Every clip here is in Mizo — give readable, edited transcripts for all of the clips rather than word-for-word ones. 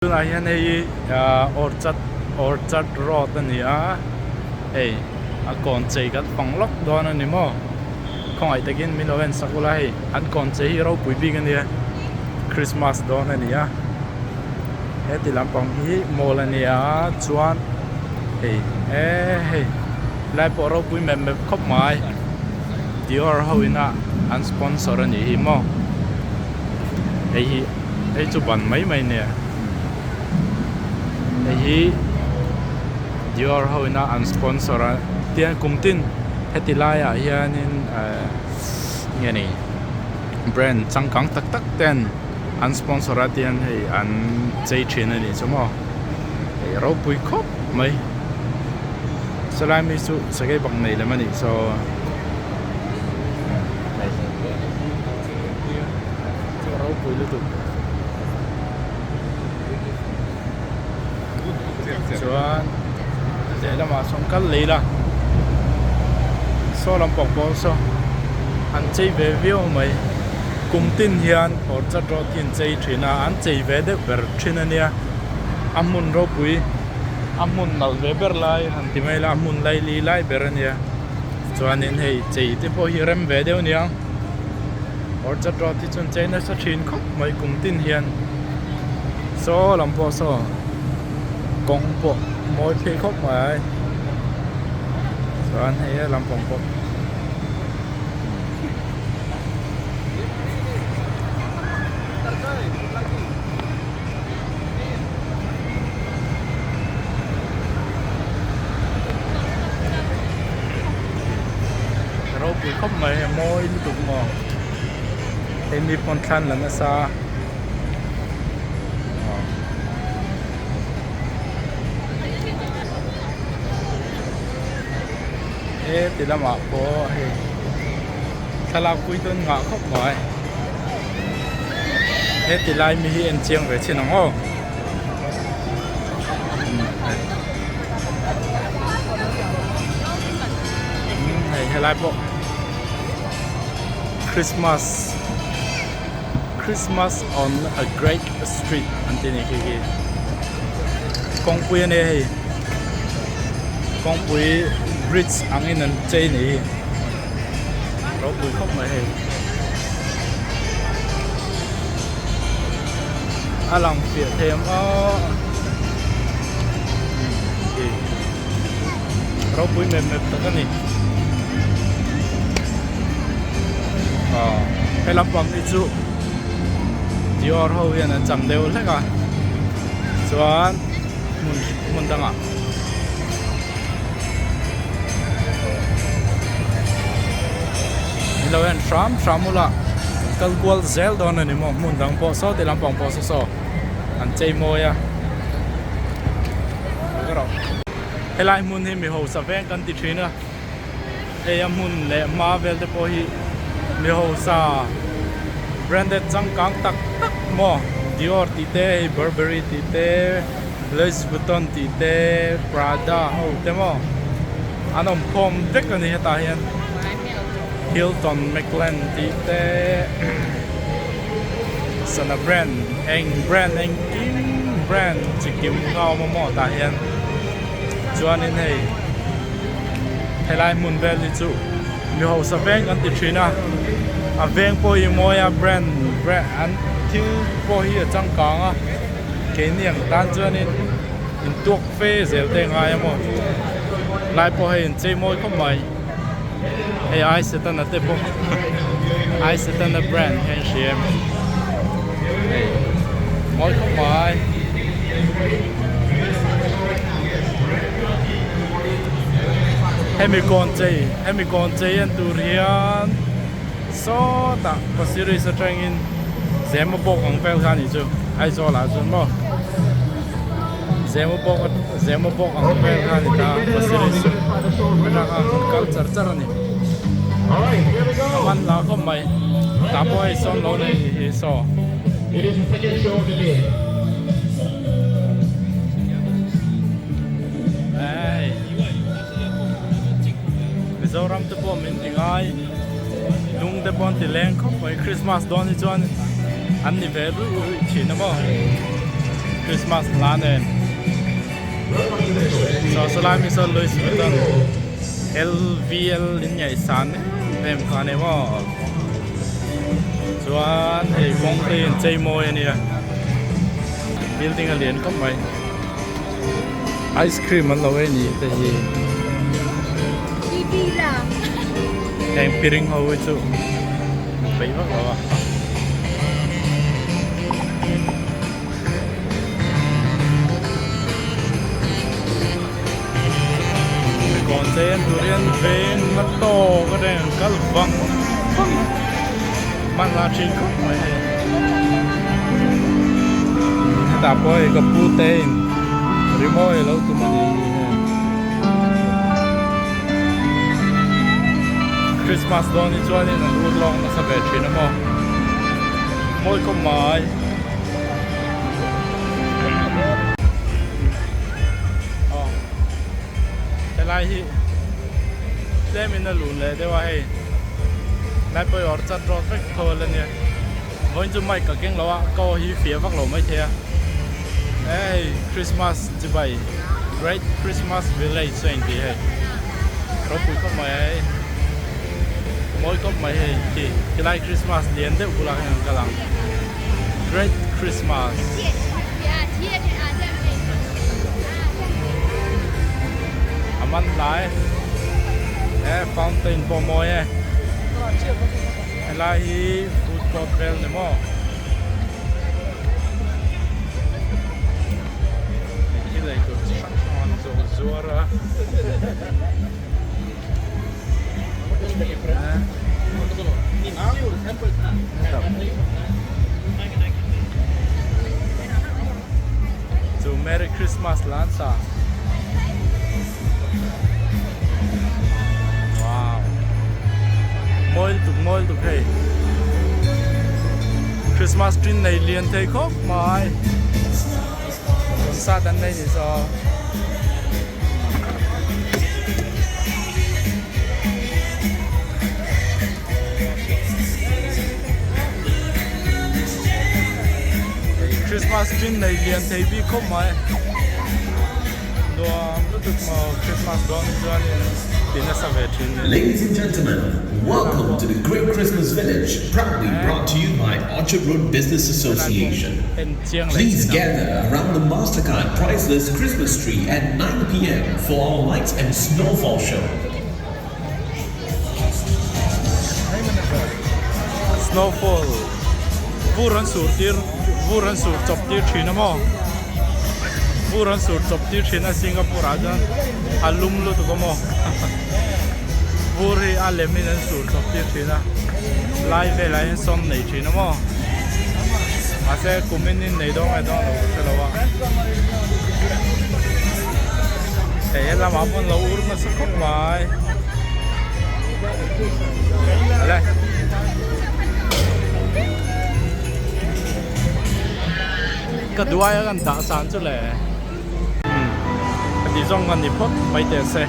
Tunah hian hei hi Orchard Orchard road a ni a hei a kawn chei kan fang lawk dawn a ni maw khawngaih takin min lo en sak ula hei an kawn chei hi ropui bik a nia Christmas dawn a ni a heti lampang hi mall a ni a chuan hei eee hei lai pawh ropui mep mep khawp mai Dior ho ina an sponsor a nih hi maw hei hi. Hei chu ban mai mai nia hei hi Dior ho ina an sponsor a tiang kum tin heti laiah hianin ehh nge ni brand changkang tak tak ten an sponsor a tiang hei an chei thin a nih chu maw hei ropui khawp mai sawlai mi chu sakei bang nei lem a nih saw hei. Chu ropui lutuk. Chuan lehlamah sawn kal lei la. Saw lampang pawh saw an chei ve viau mai. Kum tin hian Orchard Road hi an chei thin a, an chei ve deuh ber thin a nia. A hmun ropui, a hmun nalh ve ber lai han ti mai la, a hmun laili lai ber a nia. Chuanin hei chei te pawh hi rem ve deuh a nia. Orchard Road hi chuan chei nasa thin khawp mai kum tin hian saw lam pawh saw kawng pawh mawi phei khawp mai chuan hei he lampang pawh. Ropui khawp mai a mawi lutuk maw hei mi pawn thlan la nasa he ti lamah pawh hei thlalak pui dawn ngah khawp mai he ti lai mi hi en chiang ve chin ang aw. Hei helai pawh Christmas Christmas on a great street an tih a nih khi khi kawngpui a nia hei kawngpui bridge angin an chei a nih hi ropui khawp mai hei. A lang fiah thei ang a ropui mep mep tak a ni he lampang hi chu Dior ho hian an chang deuh hlek a chuan hmun hmun dangah ni lo en hram hram ula kal kual zel dawn a ni maw hmun dang pawh saw ti lampang pawh saw saw an chei mawi a helai hmun hi mi hausa veng kan ti thin a hei a hmun leh hma vel te pawh hi mi hausa branded changkang tak tak maw Dior tih te hei Burberry tih te. Louis Vuitton tih te Prada ho te maw an awm khawm vek a ni hetah hian Hilton Mclean tih te sana brand eng brand engkim brand chi kim a awm a maw tah hian chuanin hei helai hmun vel hi chu mi hausa veng an ti thin a a veng pawh hi mawi a brand an thil pawh hi a changkang a. Keini ang tan chuanin intuak fe zel te ngai a maw lai pawh hei inchei mawi khawp mai hei ai setana te pawh ai setana brand hi a inhria em hei mawi khawp mai. Hemi kawn chei hemi kawn chei en tur hian Sawtah Pasir-Ris atangin Zemabawk ang vel kha a nih chu Aizawl ah chuan maw Zemabawk Zemabawk ang vel kha a ni ta Pasir-Ris chu atanga an kal char char a ni a man la khawp mai tah pawh hei sawn lo nei hi saw. Mizoram te pawh min ti ngai. Lung te pawh an ti leng khawp mai Christmas dawn hi chuan an ni ve ruih ruih thin a maw. Christmas hla nen saw sawlai mi saw Louis Vuitton LVL in ngaihsan em em kha a ni maw chuan hei kawng te hi an chei mawi a nia building a lian khawp mai ice cream an lo ei ni te hi heng piring ho hi chu peih vak lo a. Kawn chei an tur hian veng a tawk a reng kal vang vang a hman la thin khawp mai hei hetah pawh hei ka pu te in rimawi a lo tum a ni hi hei Christmas dawn hi chuanin an ur lawk nasa ve thin a maw mawi khawp mai. Helai hi tlemin a lun leh deuh a hei lai pawh hi orchard road vek tho a la nia vawiin chu mic ka keng lo a ka aw hi fiah vak lo maithei a hei Christmas chibai Great Christmas Village a intih hei ropui khawp mai a hei mawi khawp mai hei khi helai Christmas lian deuh bulah hian an kal ang. Great Christmas. A man hlai e fountain pawh mawi e helai hi food court vel ni maw thil ei tur chi hrang hrang an zawh zuar a. Chu Merry Christmas la an sa. Wow. Mawi lutuk mawi lutuk hei. Christmas tree nei lian thei khawp mai. Concert an nei ni saw. Christmas tree nei lian thei bik khawp mai nuam lutuk maw Christmas dawn hi chuanin ti nasa ve thin. Ladies and gentlemen, welcome to the Great Christmas Village, proudly brought to you by Orchard Road Business Association. Please gather around the Mastercard Priceless Christmas Tree at 9 p.m. for our lights and snowfall show. Snowfall vur an sur tir vur an sur chawp tir thin a maw vur an sur chawp tir thin a Singapore ah chuan a lum lutuk a maw vur hi a lem in an sur chawp tir thin a lai velah hian sawn nei thin a maw mahse kum in in nei dawn nge dawn lo ka hre lo a hei helamah pawh an lo ur nasa khawp mai le ka duai a kan dah san chu le heti zawng a ni phawt mai teh se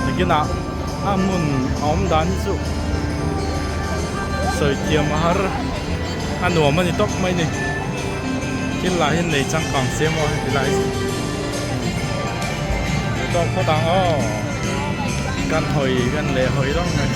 nikinah a hmun a awm dan hi chu sawi thiam a har a nuam a ni tawp mai ni thil lah hi nei changkang se maw heti lai chu tawk phawt ang aw kan hawi kan leh hawi reng mai.